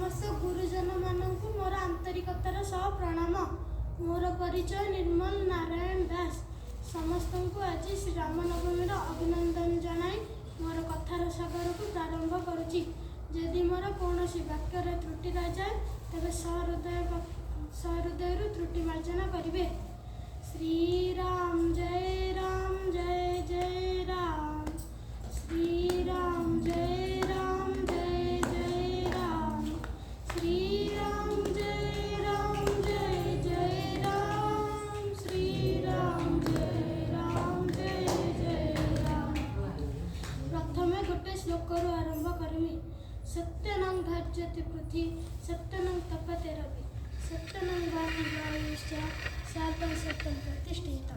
ସମସ୍ତ ଗୁରୁଜନମାନଙ୍କୁ ମୋର ଆନ୍ତରିକତାର ସହ ପ୍ରଣାମ। ମୋର ପରିଚୟ ନିର୍ମଳ ନାରାୟଣ ଦାସ। ସମସ୍ତଙ୍କୁ ଆଜି ଶ୍ରୀରାମନବମୀର ଅଭିନନ୍ଦନ ଜଣାଇ ମୋର କଥାର ସାଗରକୁ ପ୍ରାରମ୍ଭ କରୁଛି। ଯଦି ମୋର କୌଣସି ବାକ୍ୟରେ ତ୍ରୁଟି ରହିଯାଏ, ତେବେ ସହୃଦୟରୁ ତ୍ରୁଟି ମାର୍ଜନା କରିବେ। ଶ୍ରୀରାମ ଜୟ ରାମ, ଜୟ ଜୟ ରାମ। ଶ୍ରୀରାମ ଜୟ ରାମ, ଜୟ ଜୟ ରାମ। ଶ୍ରୀରାମ ଜୟ ରାମ, ଜୟ ଜୟ ରାମ। ଶ୍ରୀରାମ ଜୟ ରାମ, ଜୟ ଜୟ ରାମ। ପ୍ରଥମେ ଗୋଟେ ଶ୍ଲୋକରୁ ଆରମ୍ଭ କରିମି। ସତ୍ୟେନ ଧାର୍ୟତେ ପୃଥ୍ୱୀ, ସତ୍ୟେନ ତପତେ ରବି, ସତ୍ୟେନ ବାୟୁଶ୍ଚ ସର୍ବଂ ସତ୍ୟଂ ପ୍ରତିଷ୍ଠିତ।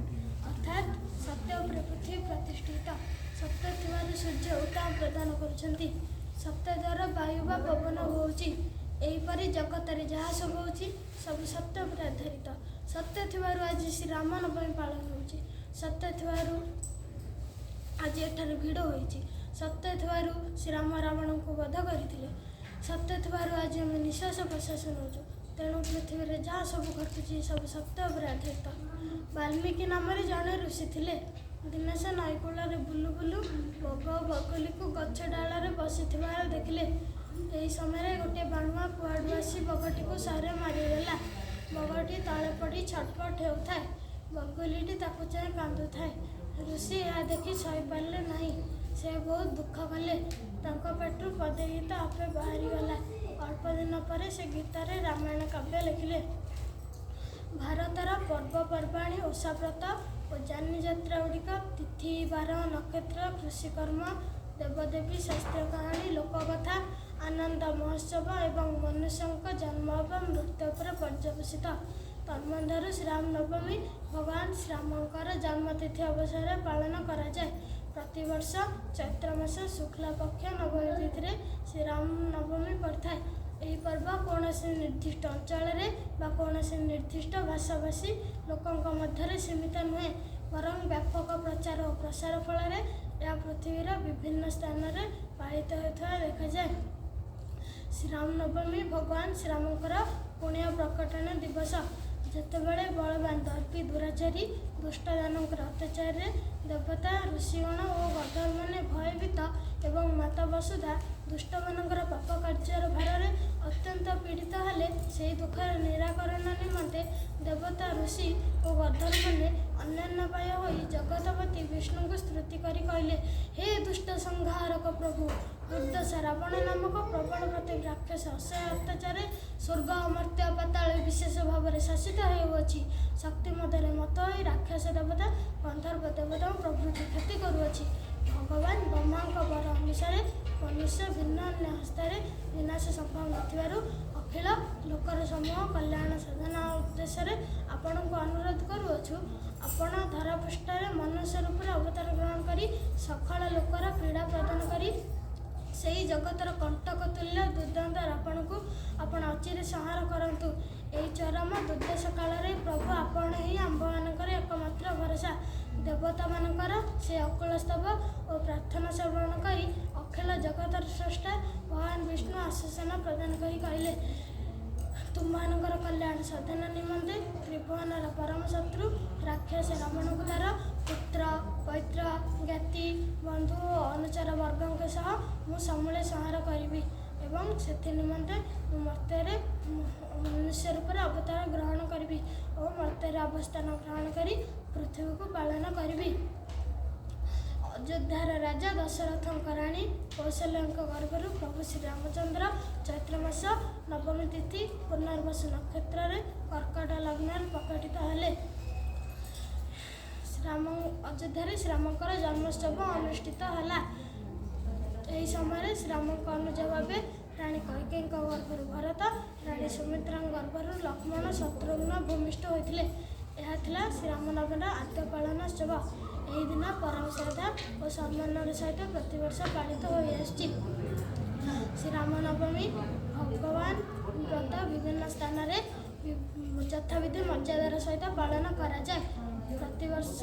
ଅର୍ଥାତ୍ ସତ୍ୟ ଉପରେ ପୃଥିବୀ ପ୍ରତିଷ୍ଠିତ। ସତ୍ୟ ଥିବାରୁ ସୂର୍ଯ୍ୟ ଉତ୍ତାପ ପ୍ରଦାନ କରୁଛନ୍ତି। ସତ୍ୟ ଦ୍ୱାରା ବାୟୁ ବା ପବନ ବହୁଛି। ଏହିପରି ଜଗତରେ ଯାହା ସବୁ ହେଉଛି, ସବୁ ସତ୍ୟ ଉପରେ ଆଧାରିତ। ସତ୍ୟ ଥିବାରୁ ଆଜି ଶ୍ରୀରାମ ନବମୀ ପାଳନ ହେଉଛି। ସତ୍ୟ ଥିବାରୁ ଆଜି ଏଠାରେ ଭିଡ଼ ହୋଇଛି। ସତ୍ୟ ଥିବାରୁ ଶ୍ରୀରାମ ରାବଣଙ୍କୁ ବଧ କରିଥିଲେ। ସତ୍ୟ ଥିବାରୁ ଆଜି ଆମେ ନିଶ୍ୱାସ ପ୍ରଶ୍ୱାସ ନେଉଛୁ। ତେଣୁ ପୃଥିବୀରେ ଯାହା ସବୁ ଘଟୁଛି, ସବୁ ସତ୍ୟ ଉପରେ ଆଧାରିତ। ବାଲ୍ମୀକି ନାମରେ ଜଣେ ଋଷି ଥିଲେ। ଦିନେ ସେ ନଈକୂଳରେ ବୁଲୁ ବୁଲୁ ବଗ ଓ ବଗୁଲିକୁ ଗଛ ଡାଳରେ ବସିଥିବାର ଦେଖିଲେ। ଏହି ସମୟରେ ଗୋଟିଏ ବାଣୁଆ କୁଆଡ଼ୁ ଆସି ବଗଟିକୁ ଶରେ ମାରିଦେଲା। ବଗଟି ତଳେ ପଡ଼ି ଛଟପଟ ହେଉଥାଏ। ବଗୁଲିଟି ତାକୁ ଚାହିଁ କାନ୍ଦୁଥାଏ। ଋଷି ଏହା ଦେଖି ସହିପାରିଲେ ନାହିଁ। ସେ ବହୁତ ଦୁଃଖ କଲେ। ତାଙ୍କ ପାଟିରୁ ପଦେ ଗୀତ ଆପେ ବାହାରିଗଲା। ଅଳ୍ପ ଦିନ ପରେ ସେ ଗୀତରେ ରାମାୟଣ କାବ୍ୟ ଲେଖିଲେ। ଭାରତର ପର୍ବପର୍ବାଣି, ଓଷାବ୍ରତ ଓ ଯାନିଯାତ୍ରା ଗୁଡ଼ିକ ତିଥି, ବାର, ନକ୍ଷତ୍ର, କୃଷିକର୍ମ, ଦେବଦେବୀ, ଶାସ୍ତ୍ରୀୟ କାହାଣୀ, ଲୋକକଥା, ଆନନ୍ଦ ମହୋତ୍ସବ ଏବଂ ମନୁଷ୍ୟଙ୍କ ଜନ୍ମ ଏବଂ ମୃତ୍ୟୁ ଉପରେ ପର୍ଯ୍ୟବସିତ। ତନ୍ମଧ୍ୟରୁ ଶ୍ରୀରାମନବମୀ ଭଗବାନ ଶ୍ରୀରାମଙ୍କର ଜନ୍ମତିଥି ଅବସରରେ ପାଳନ କରାଯାଏ। ପ୍ରତିବର୍ଷ ଚୈତ୍ର ମାସ ଶୁକ୍ଳ ପକ୍ଷ ନବମୀ ତିଥିରେ ଶ୍ରୀରାମ ନବମୀ ପଡ଼ିଥାଏ। ଏହି ପର୍ବ କୌଣସି ନିର୍ଦ୍ଦିଷ୍ଟ ଅଞ୍ଚଳରେ ବା କୌଣସି ନିର୍ଦ୍ଦିଷ୍ଟ ଭାଷାଭାଷୀ ଲୋକଙ୍କ ମଧ୍ୟରେ ସୀମିତ ନୁହେଁ, ବରଂ ବ୍ୟାପକ ପ୍ରଚାର ଓ ପ୍ରସାର ଫଳରେ ଏହା ପୃଥିବୀର ବିଭିନ୍ନ ସ୍ଥାନରେ ପାଳିତ ହେଉଥିବା ଦେଖାଯାଏ। ଶ୍ରୀରାମନବମୀ ଭଗବାନ ଶ୍ରୀରାମଙ୍କର ପୁଣ୍ୟ ପ୍ରକଟନ ଦିବସ। ଯେତେବେଳେ ବଳବାନ, ଦର୍ପୀ, ଦୁରାଚାରୀ ଦୁଷ୍ଟ ଦାନବଙ୍କର ଅତ୍ୟାଚାରରେ ଦେବତା, ଋଷିଗଣ ଓ ଗନ୍ଧର୍ବମାନେ ଭୟଭୀତ ଏବଂ ମାତା ବସୁଧା ଦୁଷ୍ଟମାନଙ୍କର ପାପ କାର୍ଯ୍ୟର ଭାରରେ ଅତ୍ୟନ୍ତ ପୀଡ଼ିତ ହେଲେ, ସେହି ଦୁଃଖର ନିରାକରଣ ନିମନ୍ତେ ଦେବତା, ଋଷି ଓ ଗନ୍ଧର୍ବମାନେ ଅନନ୍ୟୋପାୟ ହୋଇ ଜଗତପତି ବିଷ୍ଣୁଙ୍କୁ ସ୍ତୁତି କରି କହିଲେ, "ହେ ଦୁଷ୍ଟ ସଂହାରକ ପ୍ରଭୁ! ଦୁର୍ଦ୍ଧର୍ଷ ରାବଣ ନାମକ ପ୍ରବଳ ପ୍ରତାପୀ ରାକ୍ଷସ ଅସହ୍ୟ ଅତ୍ୟାଚାରରେ ସ୍ୱର୍ଗ, ମର୍ତ୍ତ୍ୟ, ପାତାଳ ବିଶେଷ ଭାବରେ ଶାସିତ ହେଉଅଛି। ଶକ୍ତି ମଦରେ ମତ୍ତ ହୋଇ ରାକ୍ଷସ ଦେବତା, ଗନ୍ଧର୍ବ, ଦେବତା ପ୍ରଭୃତି କ୍ଷତି କରୁଅଛି। ଭଗବାନ ବ୍ରହ୍ମାଙ୍କ ବର ଅନୁସାରେ ମନୁଷ୍ୟ ଭିନ୍ନ ଅନ୍ୟ ହସ୍ତରେ ବିନାଶ ସମ୍ଭବ ନଥିବାରୁ ଅଖିଳ ଲୋକର ସମୂହ କଲ୍ୟାଣ ସାଧନ ଉଦ୍ଦେଶ୍ୟରେ ଆପଣଙ୍କୁ ଅନୁରୋଧ କରୁଅଛୁ, ଆପଣ ଧରାପୃଷ୍ଠରେ ମନୁଷ୍ୟ ରୂପରେ ଅବତାର ଗ୍ରହଣ କରି ସକଳ ଲୋକର ପୀଡ଼ା ପ୍ରଦାନ କରି ସେହି ଜଗତର କଣ୍ଟକ ତୁଲ୍ୟ ଦୁର୍ଦ୍ଦାନ୍ତ ରାବଣକୁ ଆପଣ ଅଚିରେ ସଂହାର କରନ୍ତୁ। ଏହି ଚରମ ଦୁର୍ଦ୍ଦଶା କାଳରେ ପ୍ରଭୁ, ଆପଣ ହିଁ ଆମ୍ଭମାନଙ୍କର ଏକମାତ୍ର ଭରସା।" ଦେବତାମାନଙ୍କର ସେ ଅକୁଳ ସ୍ତବ ଓ ପ୍ରାର୍ଥନା ଶ୍ରବଣ କରି ଅଖିଳ ଜଗତର ସ୍ରଷ୍ଟା ଭଗବାନ ବିଷ୍ଣୁ ଆଶ୍ୱାସନା ପ୍ରଦାନ କରି କହିଲେ, "ତୁମମାନଙ୍କର କଲ୍ୟାଣ ସାଧନ ନିମନ୍ତେ ତ୍ରିଭୁବନର ପରମ ଶତ୍ରୁ ରାକ୍ଷସ ରାବଣକୁ ତାର ପୁତ୍ର, ପୌତ୍ର, ଜ୍ଞାତି, ବନ୍ଧୁ ଓ ଅନୁଚର ବର୍ଗଙ୍କ ସହ ମୁଁ ସମୂଳେ ସଂହାର କରିବି ଏବଂ ସେଥି ନିମନ୍ତେ ମୁଁ ମର୍ତ୍ତ୍ୟରେ ମନୁଷ୍ୟ ରୂପରେ ଅବତାର ଗ୍ରହଣ କରିବି ଓ ମର୍ତ୍ତ୍ୟରେ ଅବସ୍ଥାନ ଗ୍ରହଣ କରି ପୃଥିବୀକୁ ପାଳନ କରିବି।" ଅଯୋଧ୍ୟାର ରାଜା ଦଶରଥଙ୍କ ରାଣୀ କୌଶଲ୍ୟାଙ୍କ ଗର୍ଭରୁ ପ୍ରଭୁ ଶ୍ରୀରାମଚନ୍ଦ୍ର ଚୈତ୍ର ମାସ ନବମୀ ତିଥି ପୁନର୍ବସୁ ନକ୍ଷତ୍ରରେ କର୍କଟ ଲଗ୍ନରେ ପ୍ରକଟିତ ହେଲେ। ଶ୍ରୀରାମ ଅଯୋଧ୍ୟାରେ ଶ୍ରୀରାମଙ୍କର ଜନ୍ମୋତ୍ସବ ଅନୁଷ୍ଠିତ ହେଲା। ଏହି ସମୟରେ ଶ୍ରୀରାମଙ୍କ ଅନୁଜ ଭାବେ ରାଣୀ କୈକେୟୀଙ୍କ ଗର୍ଭରୁ ଭରତ, ରାଣୀ ସୁମିତ୍ରାଙ୍କ ଗର୍ଭରୁ ଲକ୍ଷ୍ମଣ, ଶତ୍ରୁଘ୍ନ ଭୂମିଷ୍ଠ ହୋଇଥିଲେ। ଏହା ଥିଲା ଶ୍ରୀରାମନବମୀର ଆଦ୍ୟ ପାଳନୋତ୍ସବ। ଏହି ଦିନ ପରମ ଶ୍ରଦ୍ଧା ଓ ସମ୍ମାନର ସହିତ ପ୍ରତିବର୍ଷ ପାଳିତ ହୋଇଆସୁଛି। ଶ୍ରୀରାମନବମୀ ଭଗବାନ ବ୍ରତ ବିଭିନ୍ନ ସ୍ଥାନରେ ଯଥାବିଧି ମର୍ଯ୍ୟାଦାର ସହିତ ପାଳନ କରାଯାଏ। ପ୍ରତିବର୍ଷ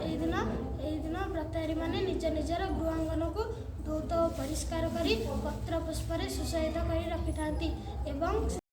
ଏହି ଦିନ ବ୍ରତଧାରୀମାନେ ନିଜ ନିଜର ଗୃହାଙ୍ଗନକୁ ଧୌତ ଓ ପରିଷ୍କାର କରି ପତ୍ର ପୁଷ୍ପରେ ସୁଶୋଭିତ କରି ରଖିଥାନ୍ତି। ଏବଂ